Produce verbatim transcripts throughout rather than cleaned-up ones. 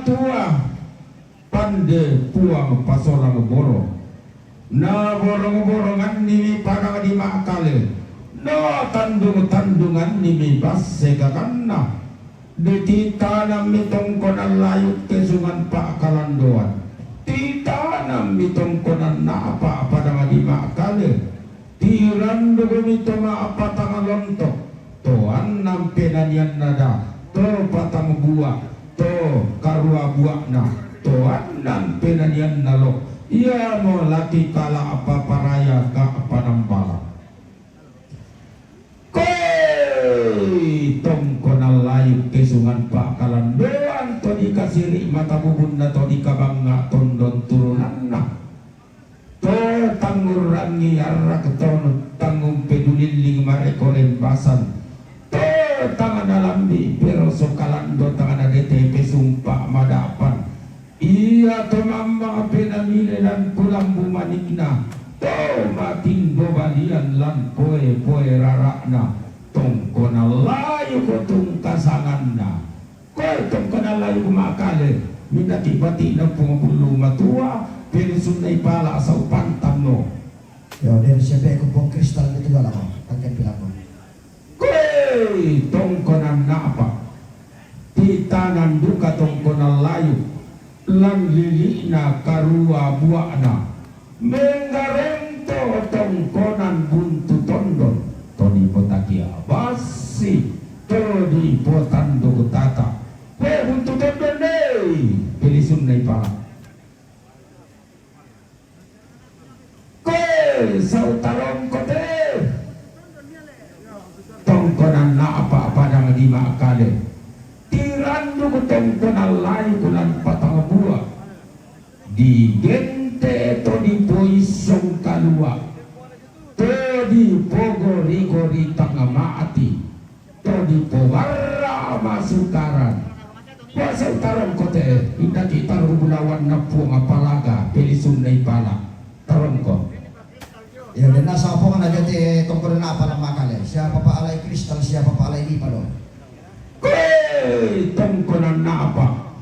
Tua, pande Puang pasolang boro. Na borong-boronganni mi padang di Makale, na tandung-tandunganni mi basse kakanna. Dititanammi tongkonan layuk kesungan pa'kalandoan. Titanammi tongkonan na'pa padang di Makale. Tirandukmi to ma'patang lontok, to annang penanianna da, to patang bua, to karua bua'na, to annang penanianna lo. Iamo laki kala paparaya ka panambala. Koi tongkonan layuk kesungan pa'kalandoan, to dikasiri mata bubunna, to dikabangnga tondon turunanna. To tangngurrangngi arrak, to tangngumpe dulilling mareko rembasan, to tangana lambi peroso kalando, tangana dete pesumpa mada'pan. Ia to mammang penamile lan pulambu manikna, to matindo balian lan poe-poe rara'na, tongkonan layuk tungkasanganna. Koe tongkonan layuk Makale, minna ki bati'na Puang Bullu Matua, pelisunna ipala sau pantanno. Yo, den sepe ku Puang Kristal itu galak, tangken pilaku. Koe tongkonan na'pa, titanan duka tongkonan layuk, lan lili'na karua bua'na. Menggarento tongkonan buntu tondon, to dipotakia bassi, to dipotanduk tata. Koe buntu tondon dei, pelisunna ipala. Koe sau tarongko te. Tongkonan na'pa padang di Makale. Tiranduk tongkonan layuk lan patang bua. Digente to dipoissong kalua, to dipogori-gori tang ma'ti, to dipobarra masukaran. Kuasa tarongko te, indaki tarung bulawanna Puang apalaga, pelisunna ipala. Tarongko. Iya, denna sapong na jate tongkonan na'pa lan Makale. Siapa pa alai kristal, siapa pa alai lipa do. Koe tongkonan na'pa.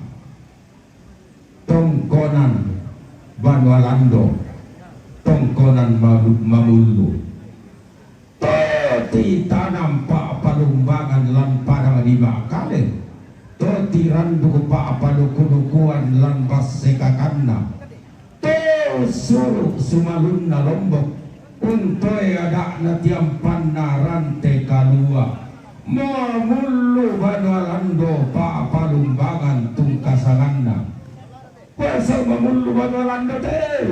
Tongkonan Banua Lando, tongkonan Malu-, Mamullu. To titanam pa'palumbangan lan padang di Makale, to tiranduk pa'paluku-lukuan lan basse kakanna, to suru sumalunna Lombok, untoe ada'na tiampanna rante kalua, Mamullu Banua Lando pa'palumbangan tungkasanganna. Kuasa Mamullu Banua Lando te.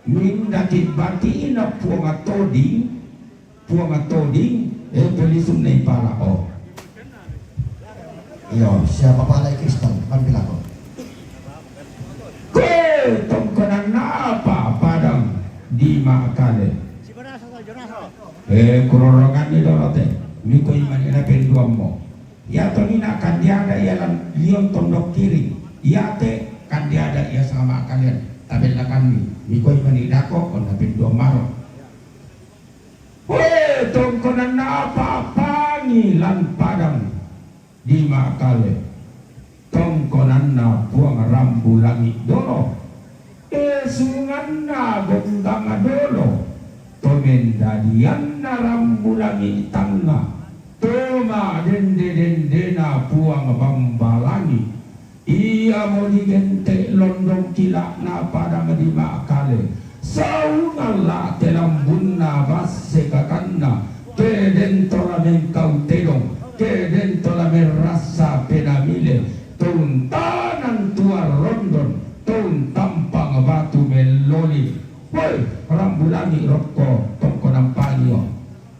Minda ki bati'na Puang Toding, Puang Toding, e pelisunna ipala o. Iyo, siapa pa alai kristal, ban pilaku. Koe tongkonan na'pa padang di Makale. E, kuroronganni dolo te, mikoi mani na penduammo. Ia toni na kandiada ia lan lion tondok kiri. Ia te kandiada ia sama kalian. Tabellakanni, mikoi mani dako, on na penduammaro. Koe tongkonan na'pa pangi lan padang di Makale, tongkonanna Puang Rambu Langi dolo, kesunganna Gondang dolo, to mendadianna Rambu Langi tangnga, to madende-dendena Puang Bamba Langi. Iamo digente londong kila'na padang di Makale, saungan la te lambunna basse kakanna, ke den tola mengkau tedong, ke den tola merrassa penamile, to untanan tuan rondon, to untampang batu melloli. Woi, Rambu Langi rokko tongkonan pangi o.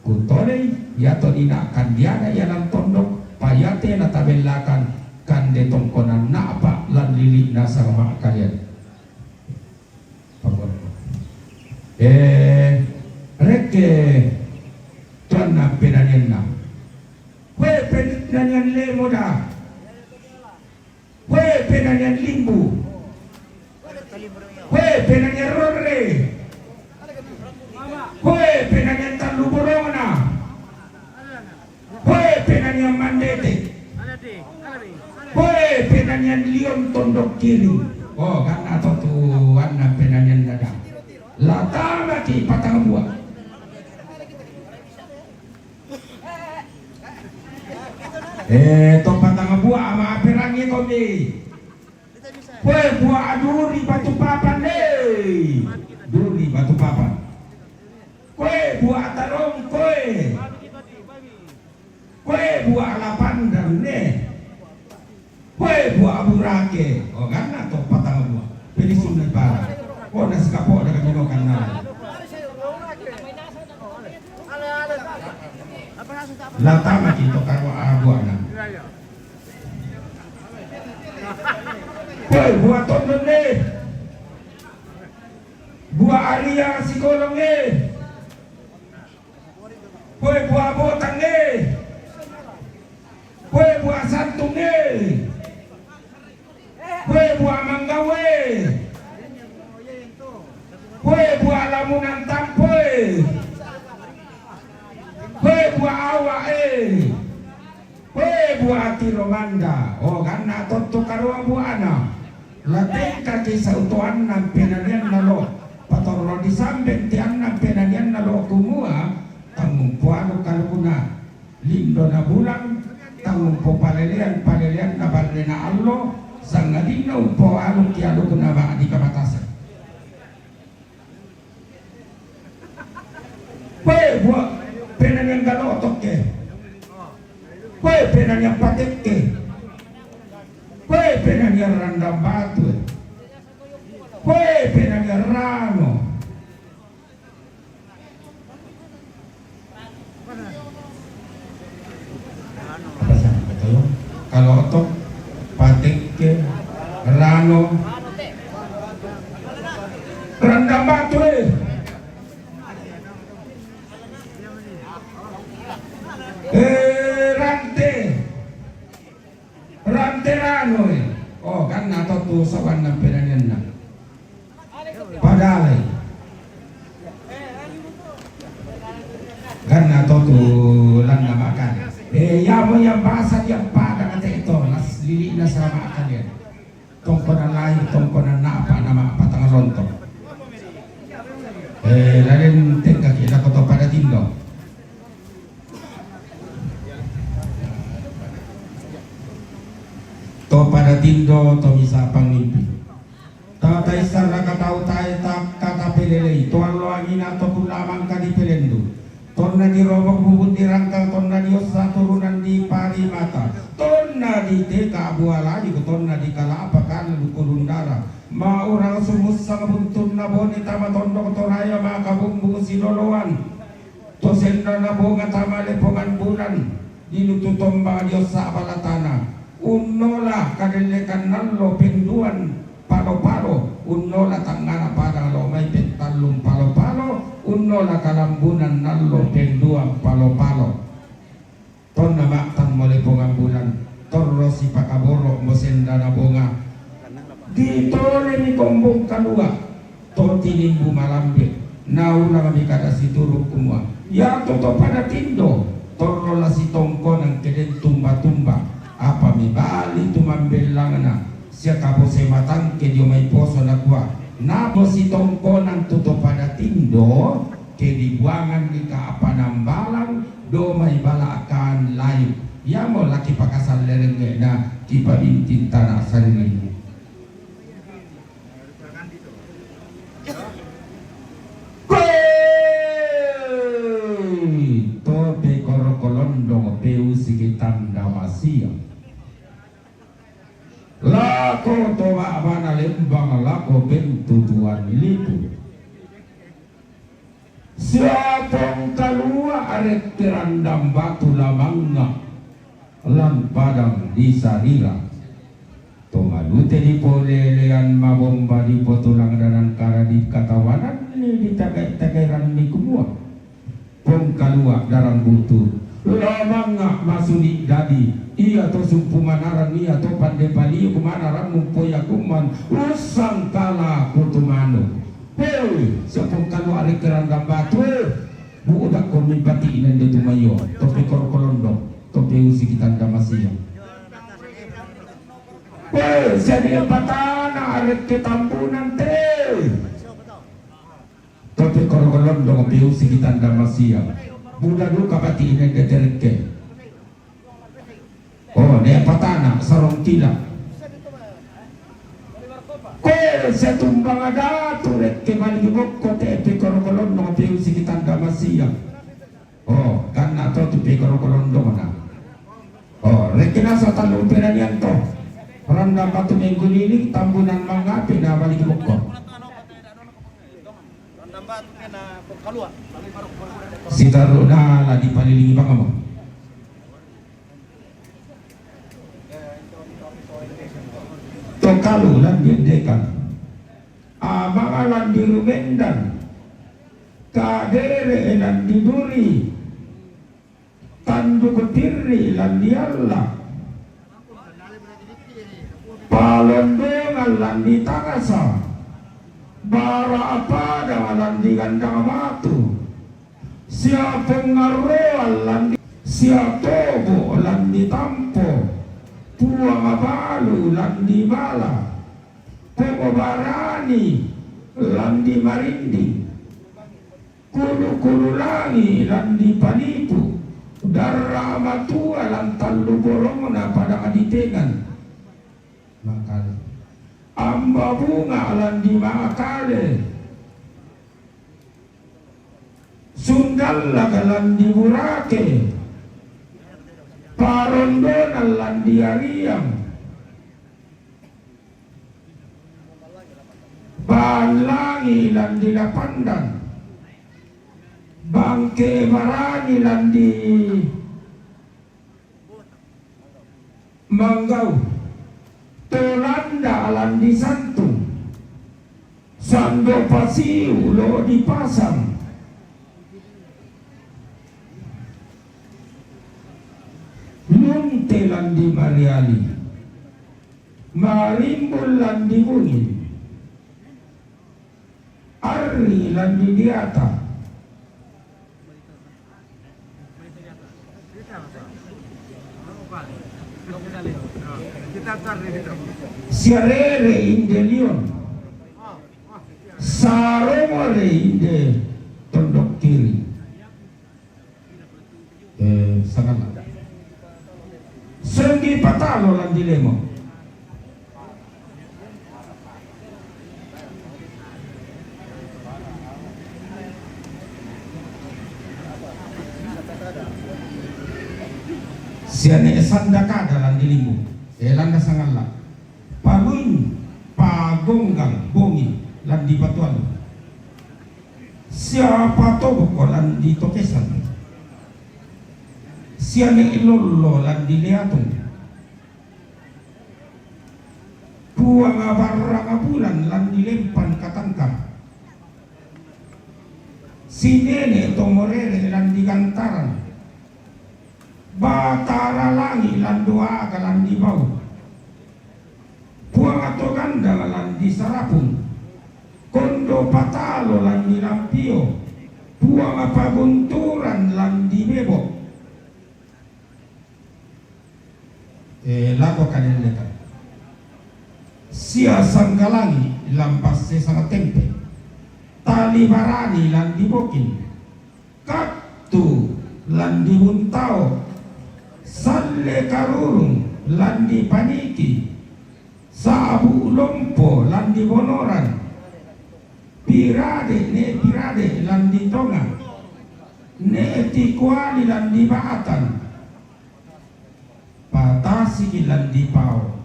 Kutolei, ia toni na kandiada ia lan tondok, pa ia te na tabellakan kande tongkonan na'pa lan lili'na sama kalian. Eh, rekke tuanna penanianna. Koe penanian lemo da. Koe penanian limbu. Koe penanian rorre. Koe penanian tallu borongna. Koe penanian mandete. Koe penanian Penanian liong tondok kiri. Oh, ganna to tu anna penanian dada. La tama ki patang bua. Eh, to patang bua ama aperangi komi. Kue bua aduri batu papan deh. Duri batu papan. Kue bua tarong kue. Kue bua alapandan ne. Kue bua aburake. Oh, ganna to patang bua. Pedi sunna para. Oh, na sikapo da kami no kanna. La tama ki to karua abuana. Kue bua tondon ne. Bua aria sikolong ne. Kue bua botang e. Kue bua santung e. Kue bua manggau e. Kue bua lamunan tampo e. Kue bua awa e. Kue bua tiro manda. Oh, ganna to tu karua buana. La tengka ki sautoanna penanianna lo. Patorro disambeng tianna penanianna lo kumua, tangumpo anu kalukuna. Lindo na bulan, tangumpo palelean, palelean na balle na allo, sangadinna umpo anu ki alukuna ma di kamatasa. Kue bua penanian galotoke. Kue penanian patekke. Kue penanian randang batu. Kue penanian rano. Apa sana kata yo? Kalotok, patekke, rano, randang batu e. Eh, rante. Rante rano e. Oh, ganna to tu sawanna penanianna. Padalai. Ganna to tu lanna makan. Eh, yamo yang basa dia pada kata itu. Las lili na sama makan ya. Tongkonan lain, tongkonan napa nama patang lontong. Eh, laden tengka kita koto pada tindo. To pada tindo, to misa pangimpi. Tataisarra katau tae takkata pelelei, to allo angina to kulla mangka dipelendu. Tonna dirobok bubun dirangkang, tonna diossa turunan di parimata. Tonna diteka bua layu, tonna dikalapa kalu kulundara. Maurang sumussang buntunna bone tama tondok toraya maka bumbung siloloan. To sendana bonga tama lepongan bulan, dinutu tombang diossa balatana. Unnola kadellekan nallo penduan palo-palo, unnola tangngana padang lo mai pentallung palo-palo, unnola kalambunan nallo penduan palo-palo. Tonna mattang mo lepongan bulan, torro sipakaboro mo sendana bonga. Ditolemi kombong kalua, to tinimbu malambe, nauna mami kada situru kumua. Yato to pada tindo, torro la sitongkonan keden tumba-tumba, apa mi bali tu mambellangna, sia kabose matangke dio mai poso nakua, nabo sitongkonan tu to pada tindo, ke dibuangan ni ka apa nambalang, do mai balakan layu. Yamo laki pakasallerengena kipabintin tana sariringi. Koi! To pekoro kolondong peusiki tanda masia. Lako to ba'bana lembang lako pentutuan lipu. Siapong kalua arekkerandang batu lamanga lan padang di sarira. To malute di polelean mabomba di potulang danang kara di katawanan ni di tagai-tagai ranni kumua. Pong kalua darang butu. Lamanga masuni dadi. Iya to sumpu manarang iya to pande paliu kumana rammu poya kumman. Usang kala kutu manu. Hei, siapong kalua arekkerandang batu. Bu udak komi bati inende tumayo. Tope kor kolondong. Tope usi kitanda masiyang. Koe, sia ne patana rekke Tambunan te. To Pekoro Kolondong pe usiki tanda masiang. Buda duka pati ine de te rekke. Oh, ne patana sarong tila. Koe, sia tumbang datu rekke Baligi Bokko te Pekoro Kolondong pe usiki tanda masiang. Oh, kan na to tu Pekoro Kolondong na. Oh, rekke nasa tallu peranian to. Randam Batu Mengkuliling, Tambunan Mangape na Baligi Bokko. Sitaruna la dipalilingi bangamo. To Kalu lan di Endekan. Amanga lan di Rumendan. Kadere lan di Duri. Tanduk Tirri lan di Alla. Palondongan lan di Tangasa. Bara Padang lan di Gandang Batu. Sia Pongarroan lan di, sia Tobo lan di Tampo. Puang Balu lan di Bala. Pongo Barani lan di Marinding. Kulu-kulu Langi lan di Panipu, Darra Matua lan tallu borongna Padang Ditengan. Makale. Amba Bunga lan di Makale. Sundallak lan di Burake. Parondonan lan di Ariang. Baan Langi lan di Lapandan. Bangke Barani lan di Manggau. Tolanda lan di Santung. Sando Pasiu lo di Pasang. Lunte lan di Mariali. Marimbun lan di Bungin. Arri lan di Diata. Siarere inde Lion. Saromore inde Tondok Kiri. Eh, sangalla. Songgi Patalo lan di Lemo. Siane Sanda Kada lan di Limbu. Eh, landa sangalla. Paluing Pagonggang Bongi lan di Patualu. Sia Patoboko lan di Tokesan. Siane Lollo lan di Leatung. Puang Barrang Bulan lan di Lempan Katangka. Sinene Tomorere lan di Gantaran. Batara Langi lan Doaga lan di Bau. Puang Togandang lan di Sarapung. Kondo Patalo lan di Lampio. Puang Pagunturan lan di Bebo. Eh, lako kalelleta. Sia Sanggalangi lan Passesang Tempe. Tali Barani lan di Bokin. Kattu lan di Buntao, Salle Karurung lan di Paniki, Sabu Lompo lan di Bonoran, Pirade, ne Pirade lan di Tonga, ne Tikuali lan di Batan, Patasiki lan di Pao.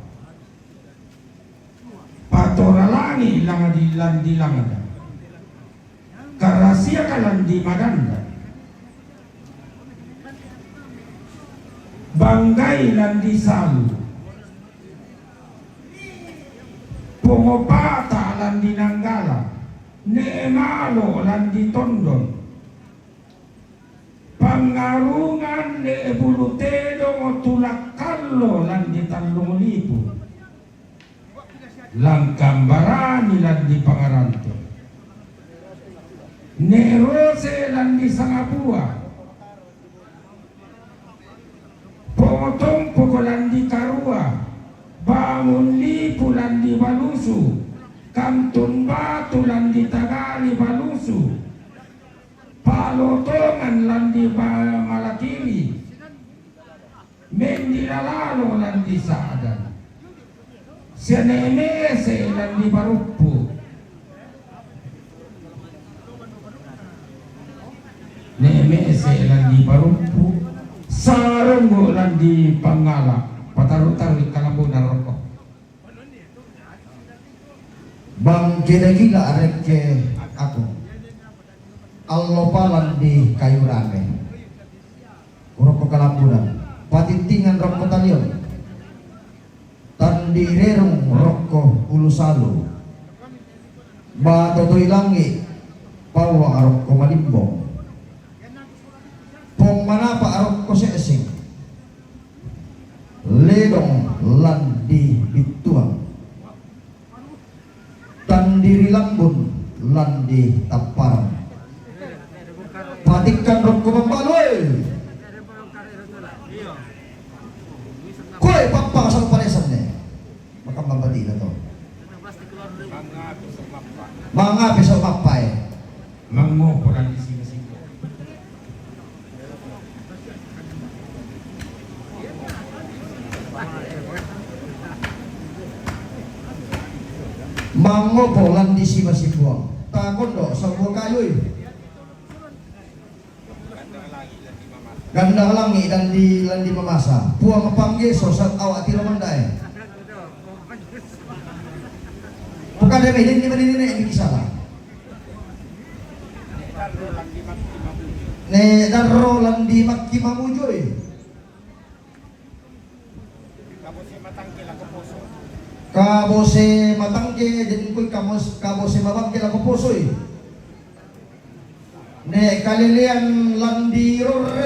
Patora Langi lan di, lan di Langada. Karasiaka lan di Madanda. Banggai lan di Salu. Pongopata lan di Nanggala. Ne'e Malo lan di Tondon. Pangarungan, Ne'e Bulu Tedong, Tulakkallo lan di Tallung Lipu. Langkambarani lan di Pangarante. Ne'e Rose lan di Sangabua. Pongotompoko lan di Karua. Bangun Lipu lan di Balusu, Kantun Batu lan di Tagari Balusu, Palotongan lan di Ba-, Malakiri, Mendilalalo lan di Sa'adan, Senemese lan di Baruppu, Nemese lan di Baruppu, Sarunggu lan di Pangala, pataru-taru Kalambunan rokko. Bang kira-kira rekke aku. Allopa lan di Kayu Rame. Rokko Kalambunan. Patittingan rokko Talion. Tandi Rerung rokko Ulu Salu. Batotoi Langi Pawang rokko Malimbong. Pong Manapa rokko Se'sing. Ledong lan di Bittuang. Tandiri Lambun lan di Tapparang. Patikkan rokko Mambalu, oi. Koe pappa asal paresan ne. Maka mambati na to. Mangape so mappae. Mangopo lan di Siba-Sibuang. Mangopo lan di Siba-Sibuang. Takondo sabua kayui. Gandang Langi lan di, lan di Mamasa. Puang panggeso sat awak tiro mandae. Bukan demi ini, ini, ini, ini kisah lah. Ne darro lan di Makki Mamujoi. Kabose Matangke, jadi kui kamos, Kabose Mabangke lako posoi. Ne kalelean lan di rorre